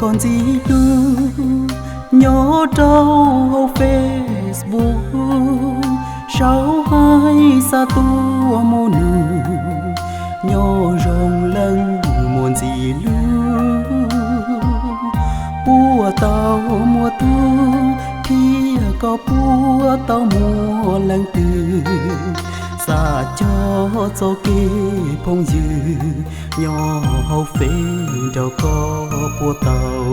Koj ntxim hlub nyob rau hauv Facebook, saum hais xa tuaj mus nug, nyob zoo leej muaj ntxim hlub. Puas tau muaj tub thiab koj puas tau muaj leej twg, xa cov txoj kev phooj ywg nyob hauv Fev nrog koj puas tau.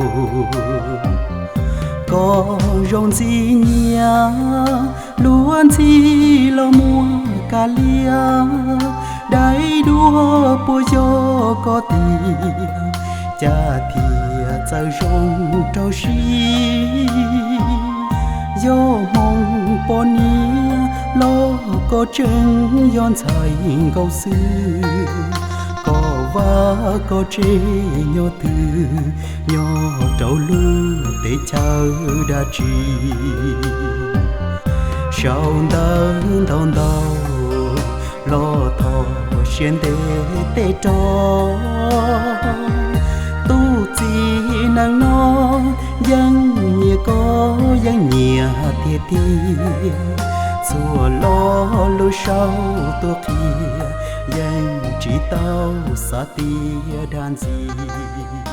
Koj zoo ntxim nyiam, luag ntxhi los muaj kav liam, dai duab puas yog koj tiag, cas thiaj txawv zoo rau siab. Yog hmoo poj niam los koj tseem yog ntxhais nkaus xwb, koj vaj koj tsev nyob twg, nyob rau lub teb chaws dab tsi. Sau ntawv ntau ntau los thov siab ntev tej rog, tus txiv neej no yeej nyiam koj yeej nyiam tiag tiag, txhua lo lus sau tuaj qhia yeej tsis tau xav tias dag ntxiv.